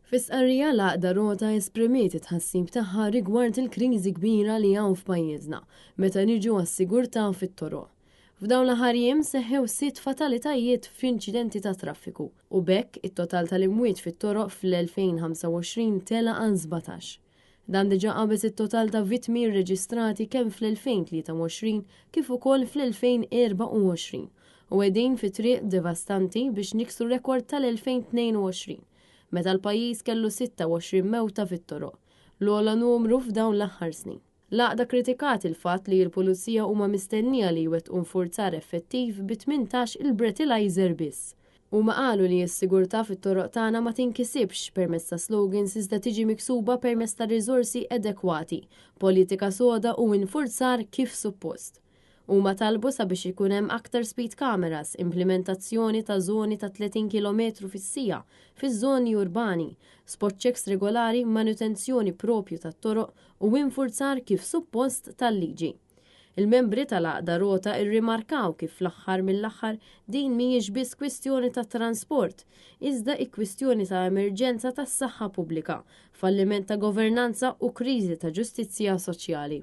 Fi stqarrija l-għaqda Rota esprimiet it-tħassib tagħha rigward il-kriżi kbira li hawn f'pajjiżna meta niġu għas-sigurtà fit-toroq. F'dawn l-aħħar jiem seħħew sitt fatalitajiet f'inċidenti tat-traffiku u b'hekk it-total tal-imwiet fit-toroq fl-2025 tela' għal 17. Dan diġà qabeż it-total ta' vittmi rreġistrati kemm fl-2023 kif ukoll fl-2024 u qegħdin fi triq devastanti biex niksru rekord tal-2022, meta l-pajjiż kellu 26 mewta fit-toroq, l-ogħla numru f'dawn l-aħħar snin. L-għaqda kkritikat il-fatt li l-Pulizija huma mistennija li jwettqu nfurzar effettiv bi 18 il-breathalyzer biss. Huma qalu li s-sigurtà fit-toroq tagħna ma tinkisibx permezz ta' slogans iżda tiġi miksuba permezz ta' riżorsi adekwati, politika soda u infurzar kif suppost. Huma talbu sabiex ikun hemm aktar speed cameras, implimentazzjoni ta' żoni ta' 30 kilometru fis-siegħa fiż-żoni urbani, spot checks regolari, manutenzjoni proprju tat-toroq u infurzar kif suppost tal-liġi. Il-membri tal-għaqda Rota rrimarkaw kif fl-aħħar mill-aħħar din mhijiex biss kwistjoni ta' transport, iżda hi kwistjoni ta' emerġenza tas-saħħa pubblika, falliment ta' governanza u kriżi ta' ġustizzja soċjali.